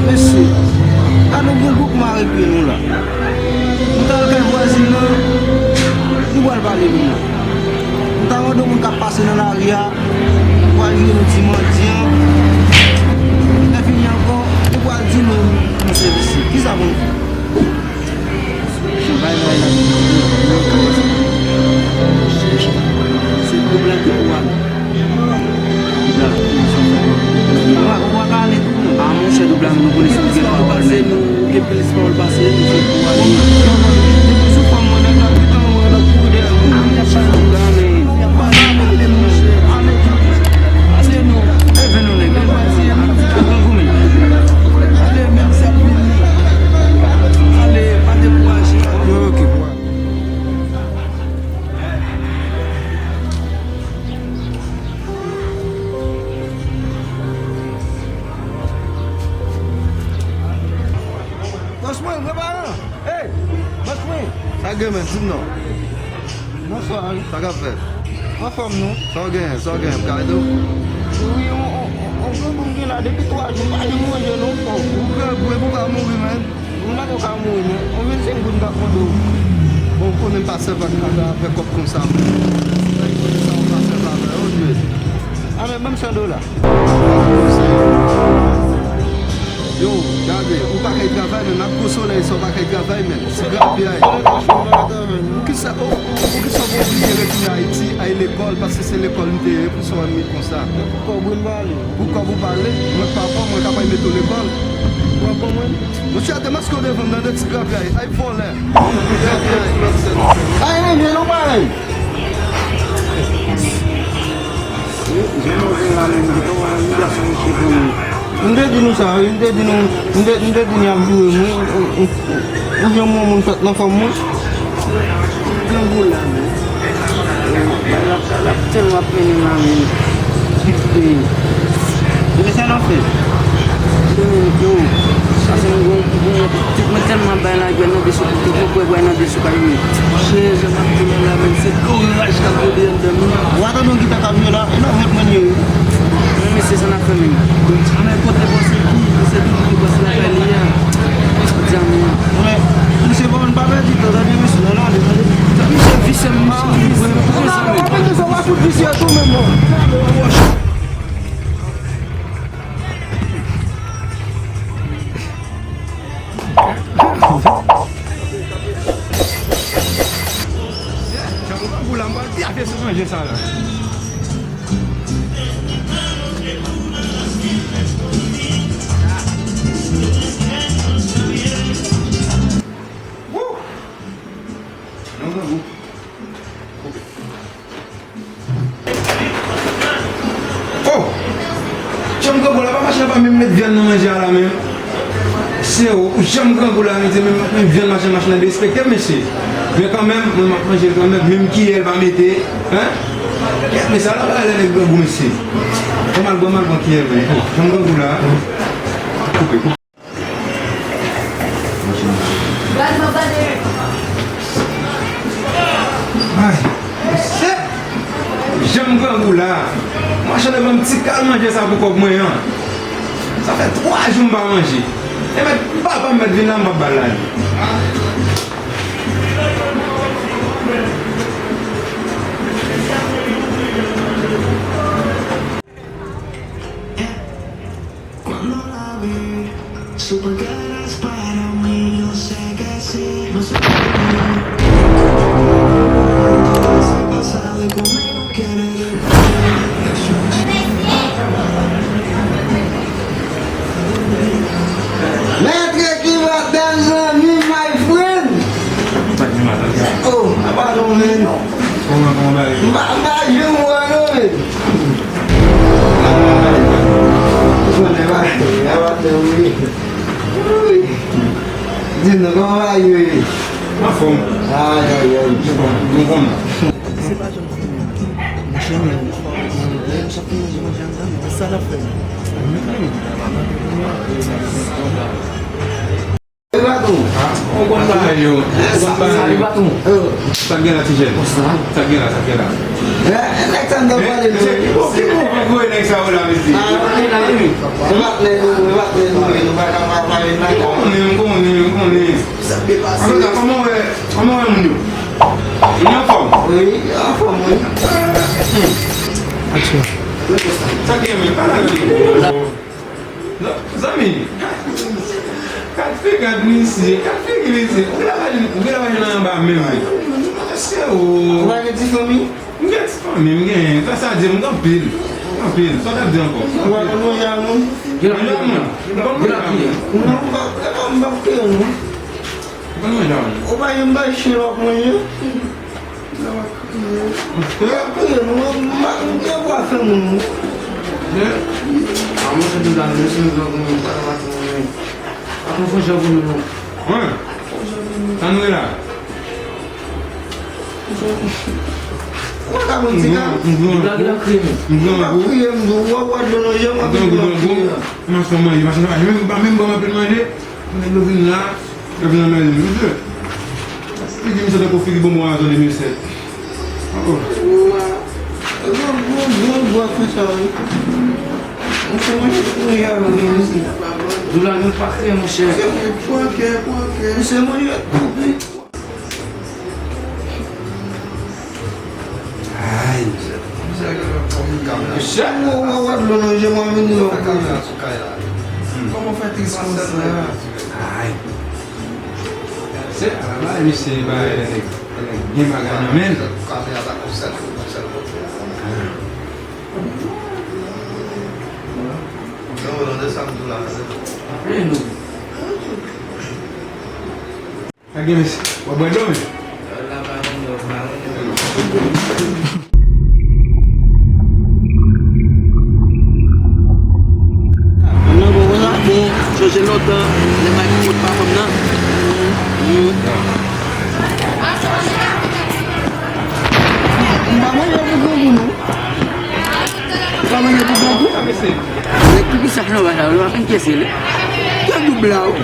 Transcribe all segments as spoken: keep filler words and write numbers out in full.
Mesye, gade yon gwoup mare pye nou la. Nou t al kay vwazin nan, nou pral pale nou la. Nou ta mande yon moun k ap pase nan lari a, nou pral jwenn yon ti mandyan. Lè fini ankò, nou pral di nou, nou se visye. Kisa pou nou fè? Se bay bay la, se, se doub la ki pou ale. Doub la. Ou pa, ou pa ka ale tou, non. Ah, monchè, doub la, nou konnen se ou gen pawòl, men. Ou gen plis pawòl pase nou, se pou ale. Depi sou fanm mwen, nèg la tout anwo, l ap kouri dèyè mwen. Ah, monchè, doub la, men. Ale, non. Leve non, nèg. Leve non. Ale, menm sa fini. Ale, pa dekouraje. Ok, bwa. Bòs mwen, reparan. Hey, bòs mwen. Sa gen, men, di m non. Bonswa, wi. Sa k ap fèt? Anfòm, non? Sa w genyen? Sa w genyen? M ka ede w? Wi, on, on, on, on grangou m gen la depi twa jou, m pa janm manje, non. Ou grangou epi w pa mouri, men. Mwen pa t ka mouri, non. On vennsenk goud m t ap mande w. Bon, ou konnen m pa sèvi ak, ak, avèk kòb konsa. Sa, ou konnen sa, ou pa sèvi avè yo, Dye. A, men, ban m san dola. Yo, gade, ou pa kay travay, men, ak gwo solèy sa, ou pa kay travay, men. Ti grapyay. Poukisa, oh, poukisa w pa oblije retounen Ayiti, al lekòl, paske se lekòl m te ye, poukisa w wè m konsa? Pou kòb ou m pale. Pou kòb ou pale? Mwen pa pòv, mwen ka pa mete w lekòl. Ou ap ban mwen? Mesye a te maske w devan m nan de ti grapyay. Ay vòlè. Grapyay. Ay, ay, men nou pa rey. M te di nou sa, wi, m te di nou, m te, m te di nou y ap joure m, wi. Ou, ou, ou, ou janm wè yon moun fèt nan fòm, wi. Grangou la, men. L ap, l ap tèlman ap mennen m la, men. Epi, epi sa n ap fè? Yo, pase m gon, gon, mwen tèlman bay lagè nan de sou, tout mwen kwè bway nan de sou kay mwen. Chè, jan m ap tounen la, men, se doraj k ap rode anndan m, wi. W a tande yon gita k ap jwe la, e nan vant mwen li ye, wi. Men, mesye, sa n ap fè menm? Anmè, kote bòs epi, se toujou de bòs lakay li a. Dyamen. Mwen, misye pa konn pa pèdi tan, tande, mesye, nan lòd, tande. Misye visye, misye visye. Mwen, mwen, mwen, mwen, mwen, mwen, mwen, mwen, mwen, mwen, mwen, mwen, Jan m grangou la, m pral pyafe sou manje sa la. Woo! Jan m grangou. Oh! Janm grangou la pa mache nan pa menm met vyann nan manje a la menm. Se ou, ou janm grangou la, men se menm, menm vyann mache, mache nan derespekte m, mesye. Men kanmenm, mwen m ap manje l kanmenm, menm kiyè l pa mete, hein? Kèt, mesye, ala bagay lè nèg grangou, mesye. Bon, m al, bon, m al pran kiyè mwen. Oh, janm grangou la. Koupe, koupe. Ay, mesye! Janm grangou la. Machann nan ban m ti kal manje sa pou kòb mwen an. Sa fè twa jou m pa manje. E mèt papa m mèt vin la, m p ap ba l la. Mèt ki va bèl zanmi, my friend. Oh, apa nou, men? Kòman, kòman bagay? M pa, m pa janm wè non, men. Ou konnen bagay, apa nou, men? Wi. Di nou, kòman bagay yo ye? Anfòm. Ay, ay, ay. Nou konn. Se pa janm fini. Monchè, men, men, sa pou manje, manje anndan, men sa l ap fè. Mwen, mwen. E patwon. Ou konn bagay yo. Ou konn bagay yo. Salut, patwon. Sa k gen la, ti jèn? Sa k gen la, sa k gen la? Nèg sa n t ap pale nou. Ki bon, ki bon, bon, bon, nèg sa yo la, mesye? Ah, ok, la, wi. Se patnè nou, se patnè nou, nou pa ka pa pale nan. M konnen, m konnen, m konnen. Sa byen pase. Antouka, kòman w wè, kòman w wè moun yo? Moun yo anfòm? Wi, anfòm, wi. Aksyon. Sa gen, men, pale avè nou. Non, zanmi, gad figi, gad misye, gad figi misye. Ou gen lè pa jwenn, ou gen lè pa jwenn anba menm. Mesye, o. Ou pa gen ti fanmi? M gen ti fanmi, m gen, sa, sa di m gen anpil. Anpil. Sa w t ap di ankò? Ou pa konn manje a moun? Manje a moun? M konn manje a moun. Non, m pa, m pa, m pa kriye non. Ou konn manje a moun? Ou pa janm bay chen lòk manje? Ou pa kriye non, m pa, m gen vwa fè moun non. A manje tout la, mesye, m gen anpil moun, pa nan maten manje. Pa konn fon jan pou nou non. Wi. Sa nou ye la? Ou pa ka pran ti kal? M gran, m gran. M pa kriye, m di w, w ap wè dlo nan je m, w ap di w ap kriye. M ap fè manje, m ap fè manje, menm, pa menm ban m anpil manje, nèg yo vin la, yo vin anmède m, mesye. Figi misye tankou figi bonbon a zòn de mil sèt. Ankò. Gwo, gwo, gwo, gwo fè sa, wi. Ou fè manje pou manje avè m, mesye. Doula, nou pa kriye, monchè. Se manje, pran kè, pran kè. Se manje, koupe. Ay, mizè. Mizè, mizè. Ou wè, wè, dlo nan je m, w ap vin di w ap kriye. Kòman fè tris konsa? Ay. Se, ala bagay, misye, bagay, nèg, nèg gen bagay nan men l. Aple nou. Sa gen, mesye? W ap bwè dlo, men? Nan bon, konsa, bon, chonje lontan, lè m al kot pa fanm nan. M pa manje pou grangou, non. M pa manje pou grangou. Nèg ki pi saj nan bagay la, yo pa konn kiyès li ye. Kiyès Doub la, wi.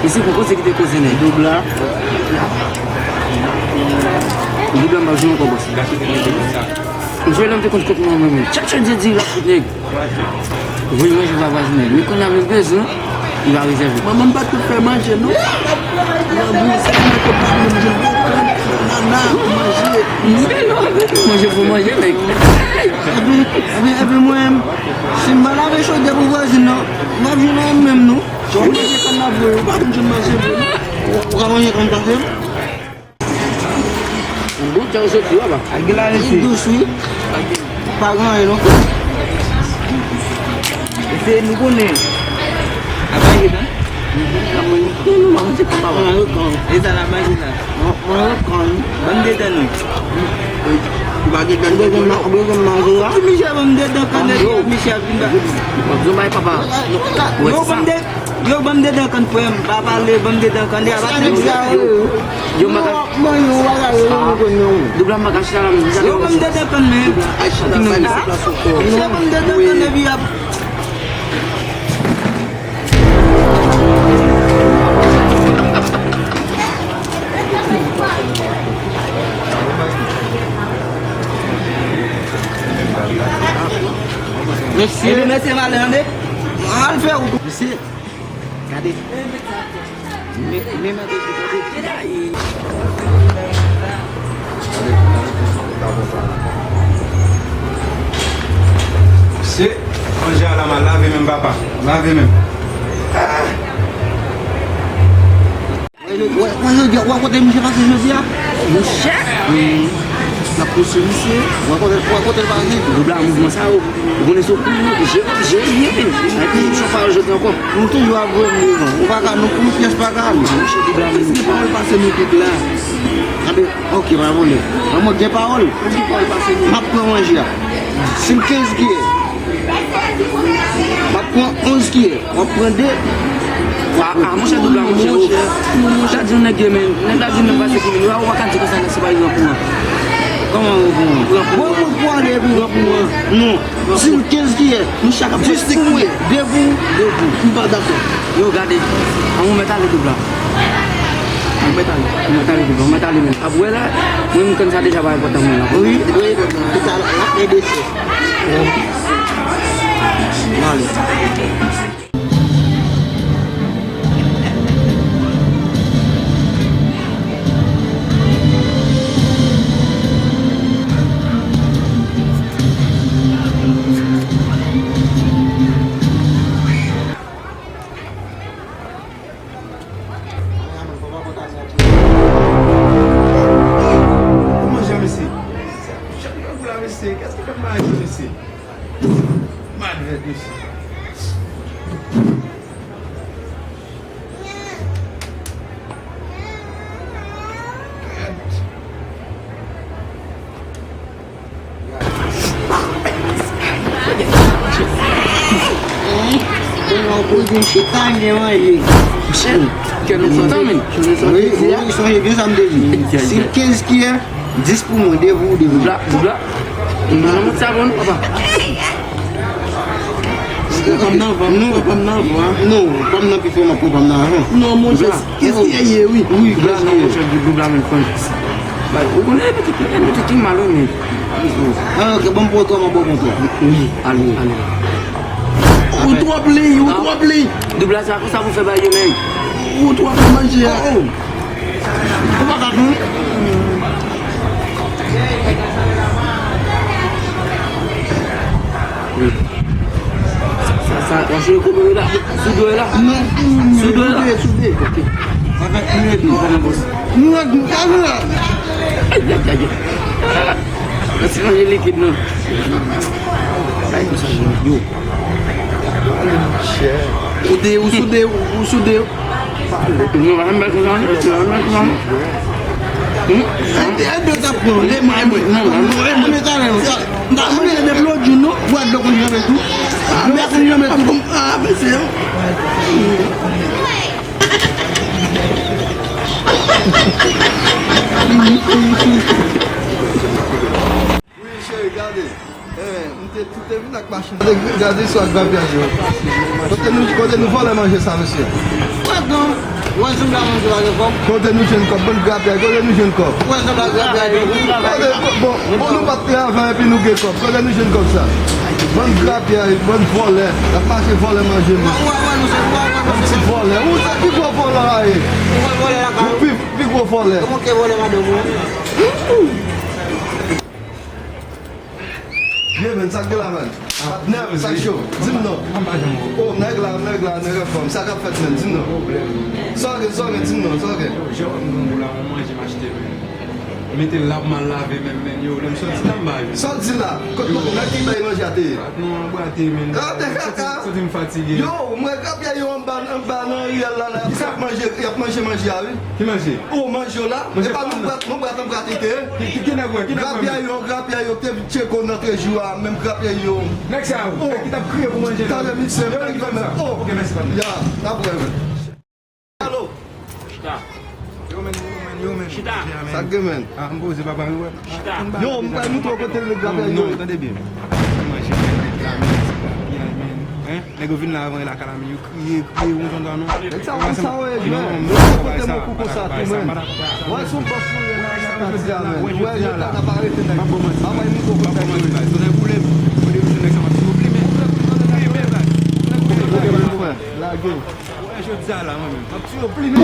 Mesye, pou koze ki te koze nèg. Doub la. Doub la, m p ap jwe ankò, bòs. Mesye, lè m te konn kot mwen, mwen menm. Chak, chak jedi, l ap kot nèg. Voye manje pa vwazinay. Men kounye a, men bezwen, li pa rezève. Manman m pa t fè manje, non. Nan bouzen, mwen te pa menm jwenn kokob, nana, manje. Manje pou manje, nèg. Epi, epi, epi mwen, si m pa lave chodyè pou vwazin nan, m ap jwenn anyen menm, non. Ou manje kann nan vre, ou pa konn jwenn manje vre, non. Ou ka manje kann pase m? Bon, tè ou soti, papa. Ak de la, mesye. Li dous, wi. Pa gen anyen, non. Mesye, nou konnen. Apa e nan? Non, non, non, se pa, papa. Mwen rekonn. E sa la, manje la. Mwen, mwen rekonn. Ban m de dan, non. Ou pa gen dan, ou bezwen ma-, ou bezwen manje la? Ti misye, ban m de dan, kanne, misye ap vin ba. Bon, bay, papa. Yo, ban m de Yo, ban m de dan kann frè m, pa pale, ban m de dan kann, a pa te di sa, yo. Yo, mwen ka. Mwen, yo, bagay, yo, yo, konn yo. Doub la, mwen ka chita la, mwen ka. Yo, ban m de dan kann, men. Ay, chita, pa gen plas ankò. Yo, ban m de dan kann, epi ap. Mesye. Ede mesye m ale, tande. Al fè wout. Mesye. Gade. Men, men, men, gade. Se manje a la mal lave menm, papa. Lave menm. Ah! Wè, wè, wè, jodi a, wè kote misye pase jodi a? Monchè! Wi. N ap pouse misye. Wè kote, wè kote l pase. Doub la, mouvman sa yo. Ou konnen se w kou je, je byen. Epi, misye pa jodi ankò. Nou toujou ap voye m devan. Ou pa ka, nou, nou pyès pa ka ale. Monchè, Doub la, men. Plis gen pawòl pase nou tout la. Tande, ok, pa vole. Manman gen pawòl. Plis gen pawòl pase nou. M ap pran manje a. Si l kenz kiyè. M ap pran onz kiyè. W ap pran de. A, a, monchè, Doub la, monchè, o. Monchè. Sa di yon nèg ye, men, nèg la di menm pase ki vini. Ou pa ka di konsa, nèg se pa yon pou mwen. Kòman yon pou mwen? Bon, moun pou ale epi yon pou mwen. Non. Si l kenz kiyè, nou chak ap pran de pou mwen. De pou, de pou. M pa dakò. Yo, gade. An mwen mèt ale Doub la. Mwen t ale, mwen t ale, mwen t ale, men ap wè la, mwen m konn sa deja pa enpòtan mwen la. Wi, wi, se sa l ap ede se. Mwen ale. Kòman jan mesye? Jan gangou la mesye, kès ki fè m manje mesye? Madvèt mesye. Kounye a w poze m chita, m gen manje. Michel, kè nou kontan, men. Wi, wi, sonje byen sa m te di. Si kenz kiyè, dis pou mwen, de pou ou, de pou mwen. Doubla, doubla. Nou nan mond sa, bon, papa. Ou pa m nan van, ou pa m nan van. Non, ou pa m nan pi fò, m ap pran pa m nan avan. Non, monchè, kenz kiyè ye, wi. Wi, kenz kiyè. Doubla, non, monchè, doubla, men, franchman. Bay, ou konnen, e pitit, e pitit ki mal, wi, men. Ah, ok, ban m pran twa, m ap ba w pran twa. Wi, ale, ale. Ou twò plin, ou twò plin. Doubla sa, konsa pou fè bay yo, men. Ou twò plin manje a. Oh, oh. Ou pa ka konn. Sa, sa, w ap chire koupe yo la? Sou do la? Non. Sou do la? Sou do, sou do. Ok. Sa fè yon minit. Ou fè nan pòs. Nou la, nou la, nou la. Ay, ay, ay, ay. Mwen se manje likid, non. Ay, konsa, yo. Ou de, ou sou de, ou sou de. Non, pa janm bay konsa, non. Non, pa janm bay konsa, non. Hmm? E, e, e, de ta pran, e mwen, e mwen. Non, non, non, e mwen, talè, non, talè. M pa manje de dlo di nou, bwè dlo konn janbe tou. Dlo konn janbe tou. Ah, mesye. Wi, cheri, gade. Eh, m te, m te vin ak machin. Gade, gade istwa grapyay yo. Kote nou, kote nou vòlè manje sa, mesye? Wè, non. Wè, janm la manje pa gen kòb. Kote nou jwenn kòb? Bann grapyay, kote nou jwenn kòb? Wè, janm la grapyay yo. Kote, bon, bon, nou pa t travay epi nou gen kòb. Kote nou jwenn kòb sa? Bann grapyay, bann vòlè. Y ap mache vòlè manje moun. Wè, wè, nou se, wè, wè, nou se. Bann ti vòlè. Ou se pi gwo vòlè a ye. Ou wè vòlè lakay ou? Pi, pi gwo vòlè. Kòman ke vòlè madanm ou? Ye, men, sa k gen la, men? Patnè, sa k cho? Di m non. Oh, nèg la, nèg la, nèg anfòm. Sa k ap fèt, men? Di m non. Sa w gen, sa w gen, di m non, sa w gen? Yo, jan m grangou la, mwen manje m achte, men. Mete l la, m al lave menm, men. Yo, lè m soti la, m bay. Sa w di la? Kot, nèg ki bay manje a te ye? Patnè an bwate, men. Ah, te kaka. Soti, soti m fatige. Yo, mwen grapyay yo anba, anba nan riyèl la, la, y ap manje, y ap manje manje a, wi. Ki manje? Oh, manje yo la. Manje pa nou brat, nou brat an brat ite. Ki, ki, ki nèg wè, ki nèg wè? Grapyay yo, grapyay yo, te vin tcheke w nan trezou a, menm grapyay yo. Nèg sa yo, oh, nèg ki t ap kriye pou manje la. Talè misye, yo, nèg ki fè m sa. Oh. Ok, mèsi, patnè. Ya, n ap wè, men. Alo. Chita. Yo, men, yo, men, yo, men. Chita. Sa k gen, men? Ah, m poze papa, wi, wè. Chita. Yo, m pral montre w kote nèg grapyay yo. Non, non, tande byen. Manje, men, nèg la, men, ti grapyay, men. Hein? Nèg yo vin la avan e lakay la, men yo kriye, kriye, yon jan dan non. Nèg sa yo konsa yo ye, jwè. Yo kote mwen kou konsa tou, mwen. Wè, se yon bòs nou ye la, la, la, la, men. Wè, yo ta, ta pa rete nèg. Papa, e mwen kou konsa yo ye. Lage. Wè, jodi a la, mwen menm. M ap tiye w pli, men.